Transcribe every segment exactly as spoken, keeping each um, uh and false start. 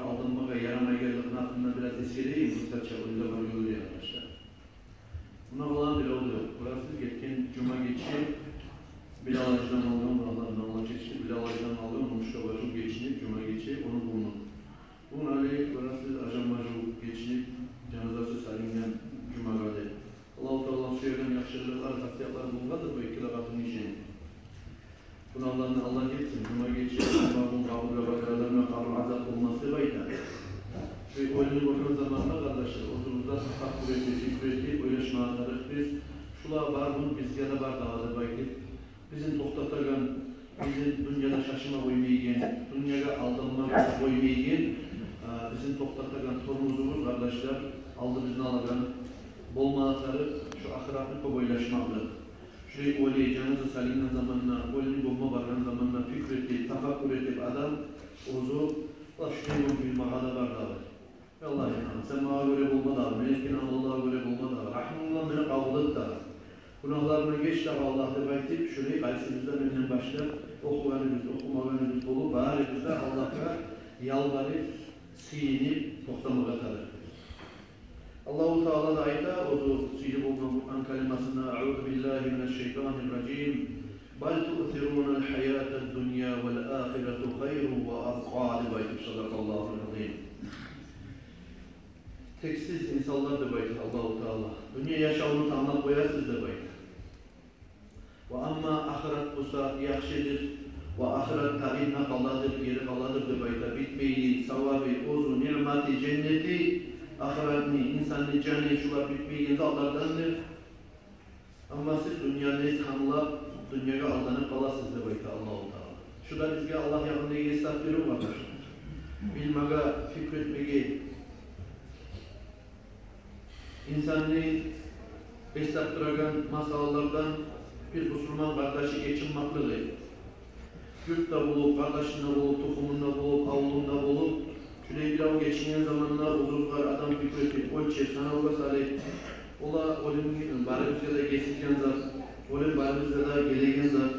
Алданмагъа ярамайгъанлыгъыны гьакъында бираз эсгерейим, къысгъача, оьзю де бар гёрюле, къардашлар. Муна, балам, бирев де ёкъ. Гёресиз, гетген жума гече Билал гьажидан къалгъан, Аллагьдан, Аллагь гечсин, Билал гьажидан къалгъан он уьч де бажув гечинип, жума гече ону къылдырдыкъ. Бугюн гьали, гёресиз, Ажам бажув гечинип, жаназасы салынгъан жумагъа деп. Аллагьу Таала сюеген яхшылыкълар, хасиятлар болгъандыр бу эки де къатын гишини. Гюнагьларын Аллагь гечсин, жума гече, жума гюн къабургъа бакъгъанларына къабур азап болмас деп айта. Шо оьлюню гёрген заманда, къардашлар, оьзюбюз де тафаккур этип, фикру этип, ойлашмагъа тарыкъбыз. Шулар бар, бу бизге де бар дагъы деп айтып, бизин токътатагъан, бизин дюньяда шашма къоймайгъан, дюньягъа алданма къоймайгъан, а, бизин токътатагъан тормозубуз, къардашлар, алдыбызны алагъан, болмагъа тарыкъ шо ахыратны кёп ойлашмакълыкъ. Шулай оьлю жаназа салынгъан заманда, оьлюню гёмме баргъан заманда фикру этип, тафаккур этип адам оьзю, ва шулай гёмюлмеге де бар дагъы. Аллагь, сен магъа гёре болма дагъы, мен этген амаллагъа гёре болма дагъы, рагьмунг булан мени къабул эт дагъы, гюнагьларымдан геч дагъы, Аллагь, деп айтып, шулай къайсыбыз да, менден башлап, охугъаныбыз, охумагъаныбыз болуп, барыбыз да Аллагьгъа ялбарып, сыйынып токътамагъа тарыкъ. Аллагьу Таала да айта оьзю сыйлы болгъан Къуран калимасында: «Аузу биллагьи минаш-шайтанир-ражим. Бал туъсирунал-гьаятад-дунья вал-ахирату хайрун ва абкъа», — деп айтып, садакъаллагьул азим. Тек сиз, инсанлар, деп айта Аллагьу Таала, дюнья яшавну танглап къоясыз деп айта. Ва амма ахырат буса яхшыдыр, ва ахырат дагъы да къаладыр, гери къаладыр деп айта. Битмейген савабы, оьзю ниъматы, женнети, ахыратны, инсанны жаны, шулар битмейген затлардандыр. Амма сиз дюньяны танглап, дюньягъа алданып къаласыз деп айта Аллагьу Таала. Шу да бизге Аллагь ягъындагъы гьисап берив, къардашлар. Билмеге, фикру этмеге, инсанны эс тапдырагъан масъалалардан бир бусурман къардашы гечинмеклиги. Юртда болуп, къардашында болуп, тухумунда болуп, авлунда болуп, шулай бирев гечинген заманда, оьзюгер адам фикру этип, оьлчеп, санавгъа салып, ола оьлюм барыбызгъа да гетген зат, оьлюм барыбызгъа да гелеген зат.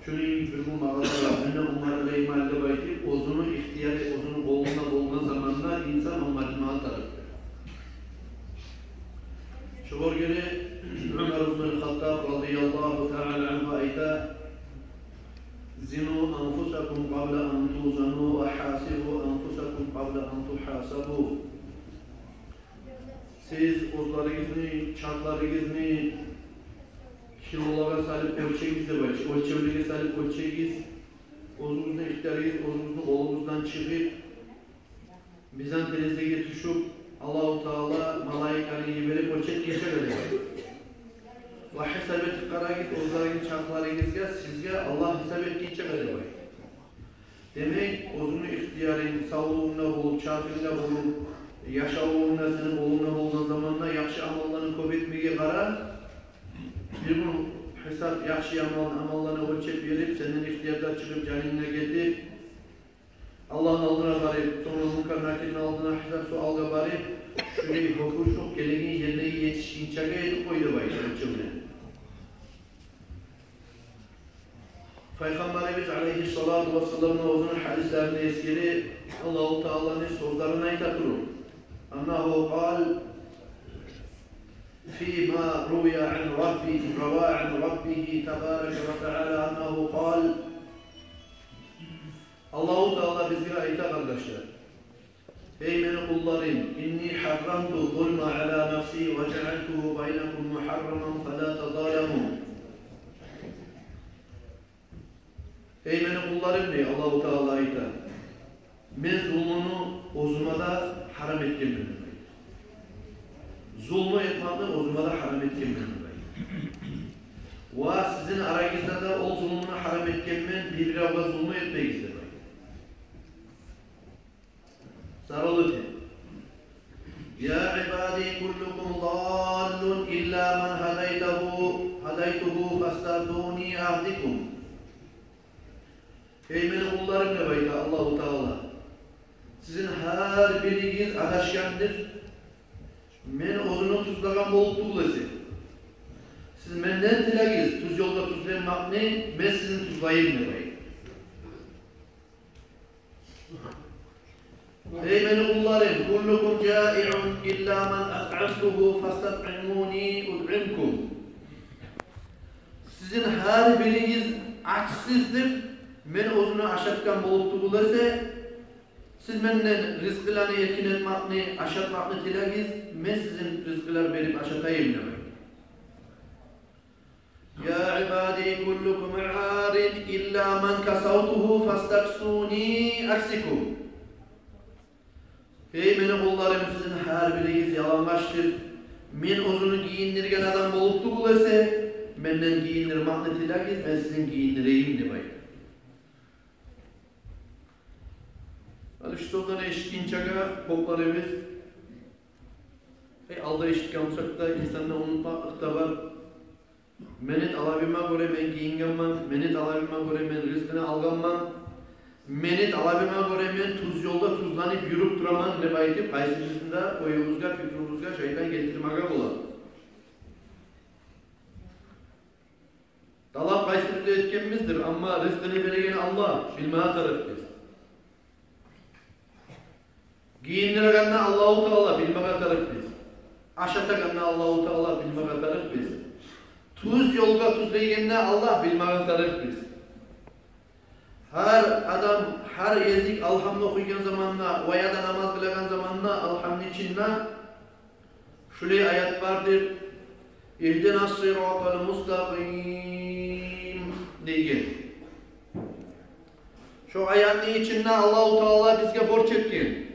Шуну бир гюн магъа да, мен де Умар алейгьимал деп айтып, оьзюню ихтияры, оьзюню къолунда болгъан заманда инсан Умарны ма тарыкъ. Шогъар гёре Умар ибн аль-Хаттаб радияллагьу таала ангьу айта: «Зину анфусакум къабла ан тузану ва гьасибу анфусакум къабла ан тугьасабу». Сиз оьзлеригизни, чархларыгъызны килолагъа салып оьлчегиз деп айта. Оьлчевлеге салып оьлчегиз. Оьзюгюзню ихтиярыгъыз оьзюгюзню къолугъуздан чыгъып, мизан терезеге тюшюп, Аллагьу Таала малайиклерин йиберип оьлчетгинче къадар. Ва гьисап этип къарагъыз оьзлеригизни чархларыгъызгъа, сизге Аллагь гьисап этгинче къадар. Демек, оьзюнгню ихтиярынг, савлугъунг да болуп, чархынг да болуп, яшавунг да сени къолунгда болгъан заманда яхшы амалланы кёп этмеге къара. Бир гюн гьисап, яхшы-яман амалланы оьлчеп берип, сенден ихтияр да чыгъып, жанынг да гетип, Аллагьны алдына барып, сонг Мункар-Накирни алдына, гьисап-суалгъа барып, шулай гьёкюнчлюк гелеген ерине етишгинчеге этип къой деп айта оьлчевлени. Пайхаммарыбыз алейгьиссалату вассаламны оьзюню гьадислеринде эсгере, Аллагьу Тааланы сёзлерин айта туруп: «Аннагьу къал фима рувия ан Раббигьи, рава ан Раббигьи табарака ва таала аннагьу къал». Аллагьу Таала бизге айта, къардашлар: «Эй мени къулларым, инни гьаррамту зулма ала нафси ва жаалтугьу байнакум мугьарраман фала тазаламу». «Эй мени къулларым, — дей Аллагьу Таала, айта, — мен зулмуну оьзюме де гьарам этгенмен», — дей. «Зулму этмекни оьзюме де гьарам этгенмен», — дей. «Ва сизин арагъызда да ол зулмуну гьарам этгенмен, бир-биревге зулму этмегиз», — дей. Сорав эте: «Я ибади куллукум даллун илла ман гьадайтугьу, гьадайтугьу фастагьдуни агьдикум». «Эй мени къулларым, — деп айта Аллагьу Таала, — сизин гьар биригиз адашгъандыр, мен оьзюню тюзлеген болуп тюгюл эсе. Сиз менден тилегиз тюз ёлда тюзленмекни, мен сизин тюзлейим», — деп айта. Эй мени къулларым, كلكم جائع إلا من أطعمته فاستطعموني أطعمكم. Сизин гьар биригиз ачсыздыр, мен оьзюню ашатгъан болуп тюгюл эсе, сиз менден ризкъыланы эркин этмекни, ашатмакъны тилегиз, мен сизин ризкъылар берип ашатайым деп айта. يا عبادي كلكم عار إلا من كسوته فاستكسوني أكسكم. Эй мени къулларым, сизин гьар биригиз ялангачлар. Мен оьзюню гийиндирген адам болуп тюгюл эсе, менден гийиндирмекни тилегиз, мен сизин гийиндирейим деп айта. Гьали шу сёзлени эшитгинчеге кёплерибиз, э, алда эшитген болсакъ да, инсанда унутмакълыкъ да бар. Мени талабыма гёре мен гийингенмен, мени талабыма гёре мен ризкъыны алгъанман, мени талабыма гёре мен тюз ёлда тюзленип юрюп тураман деп айтып, къайсыбызны да оюбузгъа, пикрубузгъа шайтан гелтирмеге бола. Талап къайсыбыз да этгенбиздир, амма ризкъыны береген Аллагь, билмеге тарыкъбыз. Гийиндирегенни Аллагьу Таала, билмеге тарыкъбыз. Ашатагъанны Аллагьу Таала, билмеге тарыкъбыз. Тюз ёлгъа тюзлейгенни Аллагь, билмеге тарыкъбыз. Гьар адам, гьар гезик алгьамны охуйгъан заманда, ва яда намаз къылагъан заманда алгьамны ичинде шулай аят бардыр: اهدنا الصراط المستقيم деген. Шо аятны ичинде Аллагьу Таала бизге борч этген.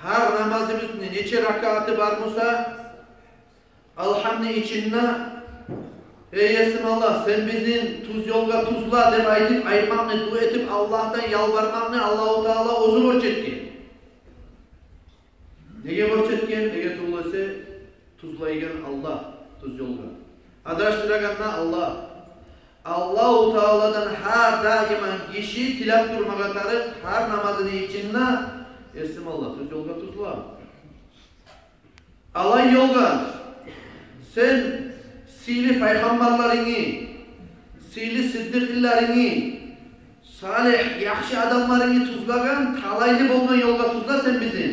Гьар намазыбызны нече ракааты бар буса, алгьамны ичинде: «Эй Есим Аллагь, сен бизин тюз ёлгъа тюзле», — деп айтып, айтмакъны, дуа этип, Аллагьдан ялбармакъны Аллагьу Таала оьзю борч этген. Неге борч этген? Неге тюгюл эсе, тюзлейген Аллагь, тюз ёлгъа. Адашдырагъан да Аллагь. Аллагьу Тааладан гьар даиман гиши тилеп турмагъа тарыкъ гьар намазыны ичинде: «Есим Аллагь, тюз ёлгъа тюзле». Алай ёлгъа сен сыйлы пайхаммарларынгны, сыйлы сыддыкъыларынгны, салигь, яхшы адамларынгны тюзлеген, талайлы болгъан ёлгъа тюзле сен бизин.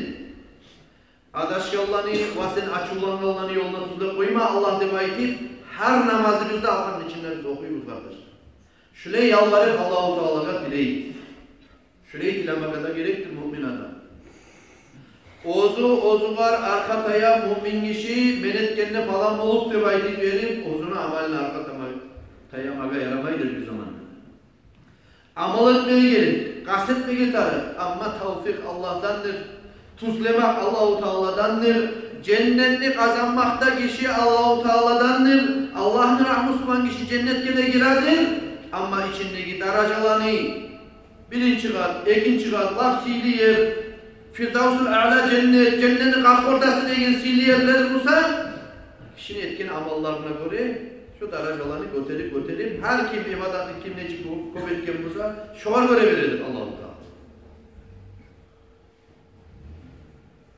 Адашгъанланы ва сен ачувлангъанланы ёлуна тюзлеп къойма, Аллагь, деп айтып, гьар намазыбызда алгьамны ичинде биз охуйбуз, къардашлар. Шулай ялбарып Аллагьу Таалагъа тилейбиз. Шулай тилемеге де герекдир муъмин адам. Оьзю оьзюне аркъа таяп, муъмин гиши, мен этгенде палан болуп деп айтып берип, оьзюню амалына аркъа тама-, таямагъа ярамайдыр бир заманда. Амал этмеге герек, къаст этмеге тарыкъ, амма тавфикъ Аллагьдандыр, тюзлемек Аллагьу Тааладандыр, женнетни къазанмакъ да гиши Аллагьу Тааладандыр. Аллагьны рагьмусу булан гиши женнетге де гиредир, амма ичиндеги даражаланы, биринчи къат, экинчи къат, лап сыйлы ер, Фирдавсул Аъла женнет, женнетни къап ортасы деген сыйлы ерлер буса, гишини этген амалларына гёре шо даражаланы гётерип, гётерип, гьар ким ибадатны ким нечик кё-, кёп этген буса, шогъар гёре бередир Аллагьу Таала.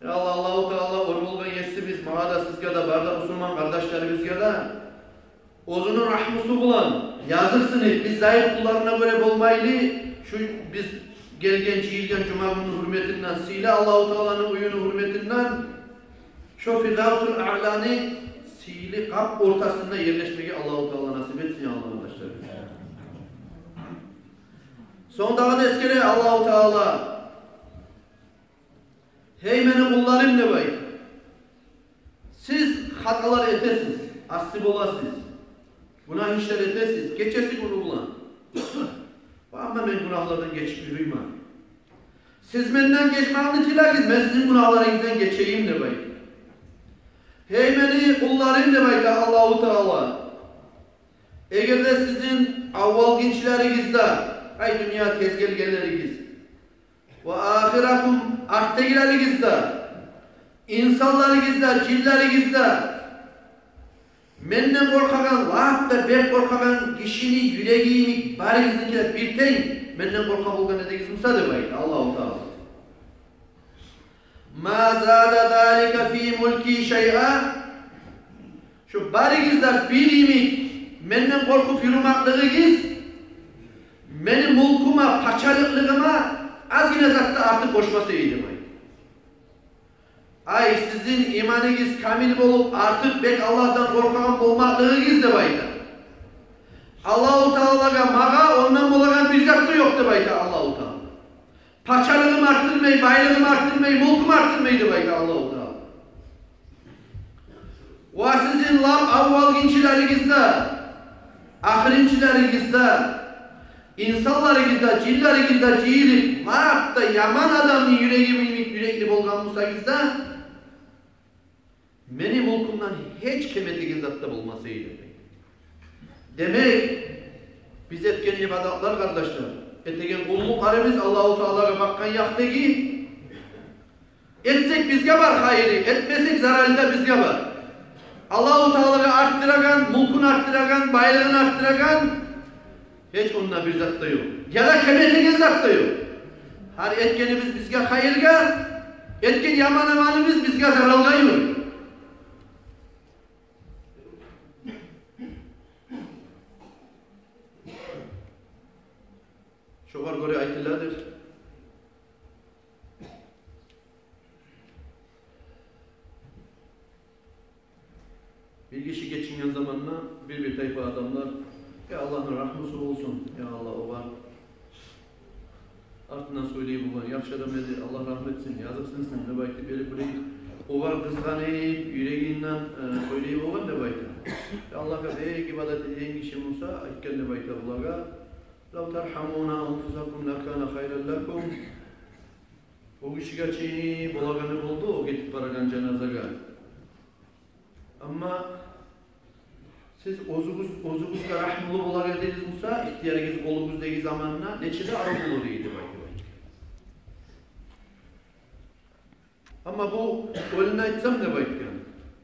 Я Аллагь, Аллагьу Таала оьр болгъан Есибиз, магъа да, сизге де, бары да бусурман къардашларыбызгъа да оьзюню рагьмусу булан языкъсынып, биз зайып къулларына гёре болмайлы, шу биз гелген, жыйылгъан жума гюнню гьюрметинден, сыйлы Аллагьу Тааланы уьюню гьюрметинден, шо Фирдавсул Аъланы сыйлы къап ортасында ерлешмеге Аллагьу Таала насип этсин, я Аллагь, къардашлар. Сонг дагъы да эсгере Аллагьу Таала: «Гьей мени къулларым, — деп айта, — сиз хаталар этесиз, асси боласыз, гюнагь ишлер этесиз гечеси-гюню булан. Амма мен гюнагьлардан гечип юрюймен. Сиз менден гечмекни тилегиз, мен сизин гюнагьларыгъыздан гечейим», — деп айта. Гьей мени къулларым, — деп айта Аллагьу Таала, — эгер де сизин аввалгъынчыларыгъыз да, ай дюньягъа тез гелгенлеригиз, وآخركم, артдагъыларыгъыз да, инсанларыгъыз да, жинлеригиз де менден къоркъагъан, лап да бек къоркъагъан гишини юреги йимик барыгъызныки де бир тенг менден къоркъа болгъан эдигиз буса, — деп айта Аллагьу Таала, — ما زاد ذلك في ملكي شيئا. Шо барыгъыз да бир йимик менден къоркъуп юрюмеклигигиз мени мулкума, пачалыкълыгъыма азгъына зат да артыкъ къошмаса эди деп айта. Ай, сизин иманыгъыз камил болуп, артыкъ бек Аллагьдан къоркъагъан болмакълыгъыгъыз деп айта. Аллагьу Таалагъа магъа ондан болагъан бир зат да ёкъ деп айта Аллагьу Таала. Пачалыгъым артдырмай, байлыгъым артдырмай, мюлкюм артдырмай деп айта Аллагьу Таала. Ва сизин лап аввалгъынчыларыгъыз да, ахырынчыларыгъыз да, инсанларыгъыз да, жинлеригиз де жыйылып, лап да яман адамны юреги йимик юрекли болгъан бусагъыз да, мени мюлкюмден гьеч кем этеген зат да болмас эди. Демек, биз этген ибадатлар, къардашлар, этеген къуллукъларыбыз Аллагьу Таалагъа бакъгъан якъдагъы, этсек бизге бар хайыры, этмесек заралы да бизге бар. Аллагьу Таалагъа артдырагъан, мюлкюн артдырагъан, байлыгъын артдырагъан гьеч онда бир зат да ёкъ. Яда кем этеген зат да ёкъ. Гьар этгенибиз бизге хайыргъа, этген яман амалыбыз бизге заралгъа юрюй. Шогъар гёре айтыладыр. Бир гиши гечинген заманда бир-бир тайпа адамлар: «Я Аллагьны рагьмусу болсун, я Аллагь, огъар артындан сёйлей болгъан, яхшы адам эди, Аллагь рагьму этсин, языкъсынсын», — деп айтып, бери бирев огъар къызгъанып, юрегинден, э, сёйлей болгъан деп айта. Я Аллагьгъа бек ибадат этеген гиши буса, айтгъан деп айта булагъа: «Лав тархамуна анфусакум лакана хайран лакум». О гишиге чи болагъаны болду, о гетип барагъан жаназагъа. Амма сиз оьзюгюз, оьзюгюзге рагьмулу болагъан эдигиз буса, ихтиярыгъыз къолугъуздагъы заманда нече де арив болур эди деп айтып айтгъан. Амма бу оьлюню айтсам деп айтгъан: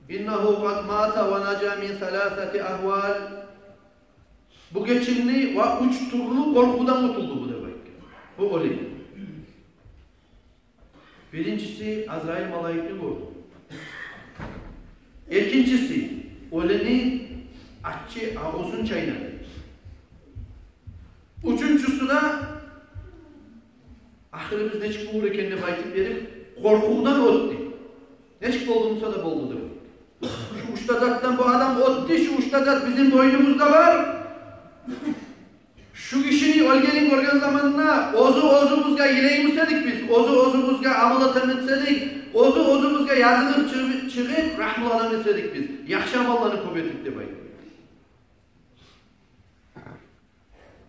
«Иннагьу къад мата ва нажа мин саласати агьвал». Бу гечинди ва уьч тюрлю къоркъувдан къутулду бу деп айтгъан. Бу оьлю. Биринчиси, Азрайыл малайикни гёрдю. Экинчиси, оьлюню аччы агъусун чайнады. Уьчюнчюсю де, ахырыбыз нечик болур экен деп айтып берип, къоркъувдан оьтдю. Нечик болду буса да болду деп. Шу уьч де затдан бу адам оьтдю, шу уьч де зат бизин бойнубузда бар. Шу гишини оьлгенин гёрген заманда оьзю оьзюбюзге йылаймы эдик биз, оьзю оьзюбюзге амал этеми эдик, оьзю оьзюбюзге язылып чыгъып, чыгъып, рагьмулу адам эдик биз, яхшы амалланы кёп этип деп айтып.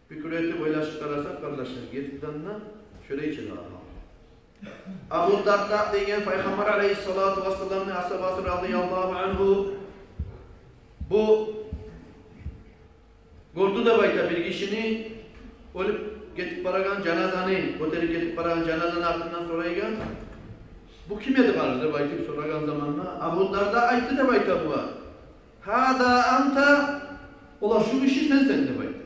Пикир этип, ойлашып къарасакъ, къардашлар, гертиден де шолай чыгъа. Абу Дарда деген Пайхаммар алейгьиссалату вассаламны асгьабасы, радияллагьу ангьу, бу гёрдю деп айта бир гишини, оьлюп гетип барагъан жаназаны, гётерип гетип барагъан жаназаны артындан сорайгъан. «Бу ким эди бары?» — деп айтып сорагъан заманда, Абу Дарда айтды деп айта бугъар: «Гьаза анта, ола шу гиши сенсен», — деп айтды.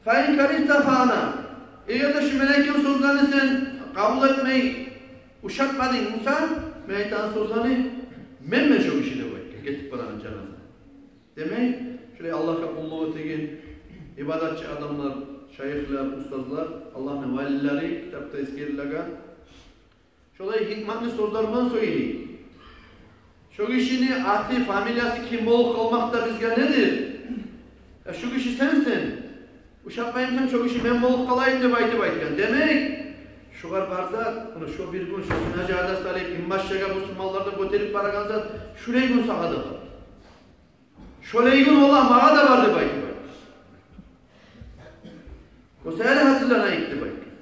«Фа ин каригьта фа ана». Эгер де шу мен айтгъан сёзлени сен къабул этмей, ушатмадынг буса, мен айтагъан сёзлени, менмен шо гиши деп айтгъан, гетип барагъан жаназа. Демек, шулай Аллагьгъа къуллукъ этеген ибадатчы адамлар, шайыхлар, устазлар, Аллагьны валилери, китапда эсгерилеген, шолай гьикматлы сёзлер булан сёйлей. Шо гишини аты, фамилиясы ким болуп къалмакъ да бизге недир? Э, шо гиши сенсен. Ушатмаймысан, шо гиши мен болуп къалайым деп айтып айтгъан. Демек, шогъар бар зат, муна шо бир гюн шо сунажагъа да салып, инбашчагъа бусурманланы гётерип барагъан зат, шулай гюн сагъа да бар. Шолай гюн ола магъа да бар деп айтып айтгъан. О саялы гьазирланайыкъ деп айтгъан.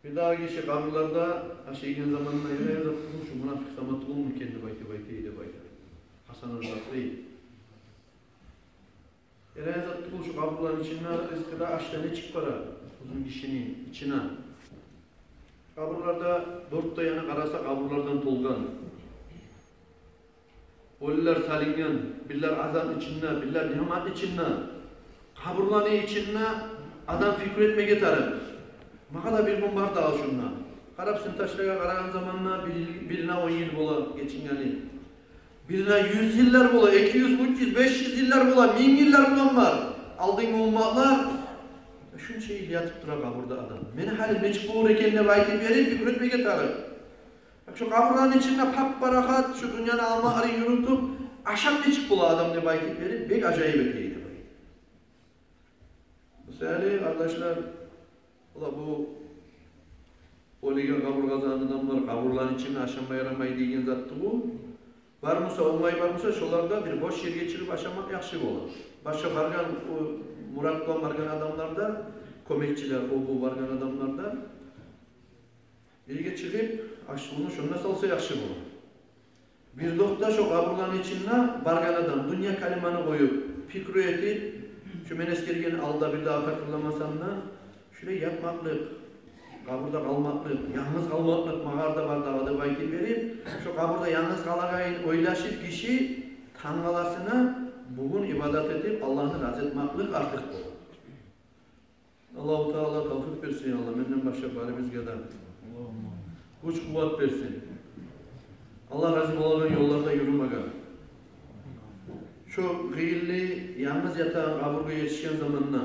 Бир дагъы гиши къабурларда ашайгъан заманда: «Ярай, зат тюгюл, шу мунафикъ заман тюгюлмю экен?» — деп айтып айтды деп айта Гьасан аль-Басри. «Ярай, зат тюгюл, шу къабурланы ичинде ризкъы да, аш да нечик бара узун гишини ичине?» Къабурларда дёрт де яны къараса, къабурлардан толгъан. Оьлюлер салынгъан, бирлер азапны ичинде, бирлер ниъматны ичинде. Къабурланы ичинде адам пикру этмеге тарыкъ. Магъа да бир гюн бар дагъы шунда. Къарап, сынташлагъа къарагъан заманда бир, бирине он йыл бола гечингени. Бирине юз йыллар бола, эки юз, уьч юз, беш юз йыллар бола, минг йыллар бола бар. Алдынгы умматлар шунча йыл ятып тура къабурда адам. Мени гьалым нечик болур экен деп айтып берип, пикру этмеге тарыкъ. Бакъ, шу къабурланы ичинде пап-парахат, шу дюньяны алмакъларын юрютюп, ашап нечик бола адам деп айтып берип, бек ажайып эте эди. Мисали, къардашлар, ола бу оьлюге къабур къазагъан адамлар, къабурланы ичинде ашама ярамай деген затды бу. Бар буса, онгай бар буса, шолар да бир бош ерге чыгъып ашамакъ яхшы бола. Башгъа баргъан, о мурат булан баргъан адамлар да, кёмекчилер, о-бу баргъан адамлар да бирге чыгъып, аш-сувну шонда салса яхшы бола. Бир де окъда шо къабурланы ичинде баргъан адам дюнья калиманы къоюп, пикру этип, шо мен эсгерген алда бир дагъы такъырламасам да, шулай ятмакълыкъ, къабурда къалмакълыкъ, янгыз къалмакълыкъ магъа да бар дагъы деп айтып берип, шо къабурда янгыз къалагъанын ойлашып, гиши тангаласына бугюн ибадат этип, Аллагьны рази этмакълыкъ артыкъ бола. Аллагьу Таала тавфикъ берсин, я Аллагь, менден башлап барыбызгъа да гюч-къуват берсин. Аллагь рази болагъан ёлларда юрюмеге. Шо къыйынлы, янгыз ятагъан къабургъа етишген заманда,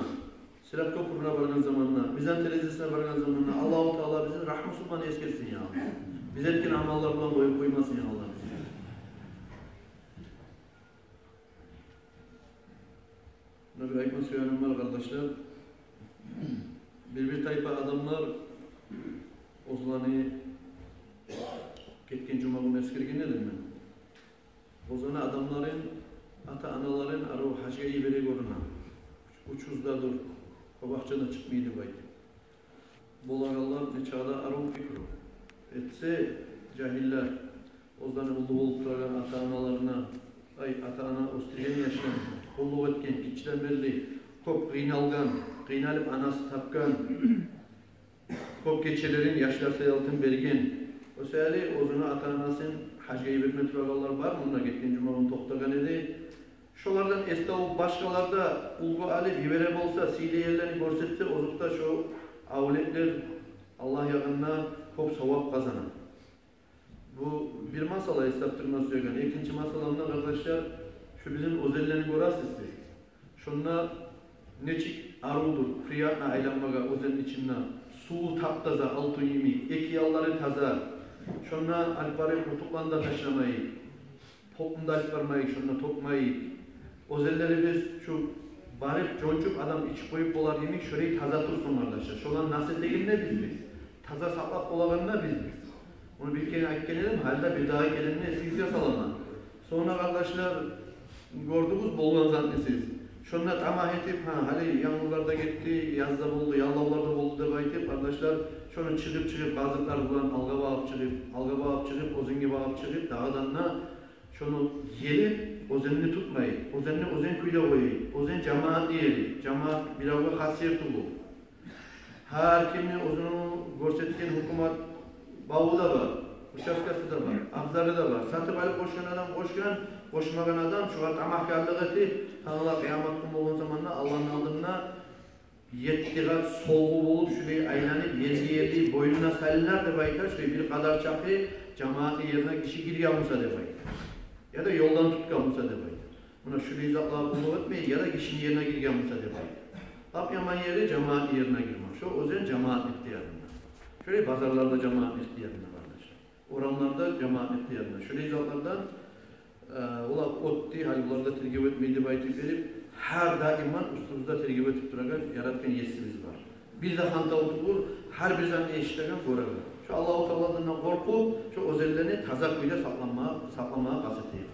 Сират кёпюрюне баргъан заманда, мизан терезесине баргъан заманда Аллагьу Таала бизин рагьмусу булан эсгерсин, я Аллагь. Биз этген амаллар булан къоюп къоймасын, я Аллагь, бизин. Муна бир айтма сюегеним бар, къардашлар. Бир-бир тайпа адамлар оьзлени, гетген жума гюн эсгерген эдим мен, оьзлени адамларын, ата-аналарын арив гьажгъа йибере гёрюне. Учуз да дюр, кёп акъча да чыкъмай деп айтып. Болагъанлар нечакъы да арив пикру этсе, жагьиллер, оьзлени уллу болуп турагъан ата-аналарына, ай, ата-ана оьсдюрген яшларын, къуллукъ этген, гиччиден берли кёп къыйналгъан, къыйналып анасы тапгъан, кёп гечелерин яшлар саялы берген. О саялы оьзюню ата-анасын гьажгъа йиберме турагъанлар бар, мунда гетген жума гюн токътагъан эди. Шолардан эс табып, башгъалар да уьлгю алып йибере болса, сыйлы ерлерин гёрсетсе, озокъда, шо авлетлер Аллагь ягъында кёп савап къазана. Бу бир масъала эс тапдырма сюеген. Экинчи масъаламда, къардашлар, шу бизин оьзенлени гёресиз сиз. Шонда нечик аривдюр, приятно айланмагъа оьзенни ичинде. Суву тап-таза, алтын йимик, эки янлары таза. Шонда алып барып къуртукъланы да ташламайыкъ, попну да алып бармайыкъ, шонда тёкмейик. Оьзенлерибиз шу барып жончуп адам ичип къоюп болар йимик, шолай таза турсун, къардашлар. Шоланы нас этеген де бизбиз, таза сакълап болагъан да бизбиз. Муну бир керен айтып гелген эдим, гьали де бир дагъы гелгенде эсигизге саламан. Сонг, къардашлар, гёрдюгюз болгъан затны сиз. Шонда тамагь этип, гьа, гьали янгурлар да гетди, яз да болду, яллавлар да болду деп айтып, къардашлар, шону чыгъып-чыгъып, къазыкълар булан алгъа багъып чыгъып, алгъа багъып чыгъып, оьзенге багъып чыгъып, дагъыдан да шону елип, оьзенни тутмайыкъ, оьзенни оьзен кюйде къояйыкъ. Оьзен жамаатны ери, жамаат биревге хас ер тюгюл. Гьар кимни оьзюню гёрсетген гьукумат баву да бар, участкасы да бар, абзары да бар. Сатып алып къошгъан адам къошгъан, къошмагъан адам шугъар тамагькарлыкъ этип, тангала къыямат гюн болгъан заманда Аллагьны алдында етти къат солгъу болуп, шулай айланып, ерли-ерли бойнуна салынар деп айта, шулай бир къадар чакъы жамаатны ерине гиши гирген буса деп айта. Яда ёлдан тутгъан буса деп айта. Муна шулай затлагъа къуллукъ этмей, яда гишини ерине гирген буса деп айта. Лап яман ери жамаатны ерине гирмек. Шо оьзен жамаатны ихтиярында. Шолай базарлар да жамаатны ихтиярында, къардашлар. Орамлар да жамаатны ихтиярында. Шолай затлардан, э, олар отду, гьали булар да тергев этмей деп айтып берип, гьар даиман уьстюбюзде тергев этип турагъан яратгъан Есибиз бар. Бир де хантав тюгюл, гьар бир затны эшитеген, гёреген. Шо Аллагьу Тааладан къоркъуп, шо оьзенлени таза кюйде сакъламагъа, сакъламагъа къаст этейик.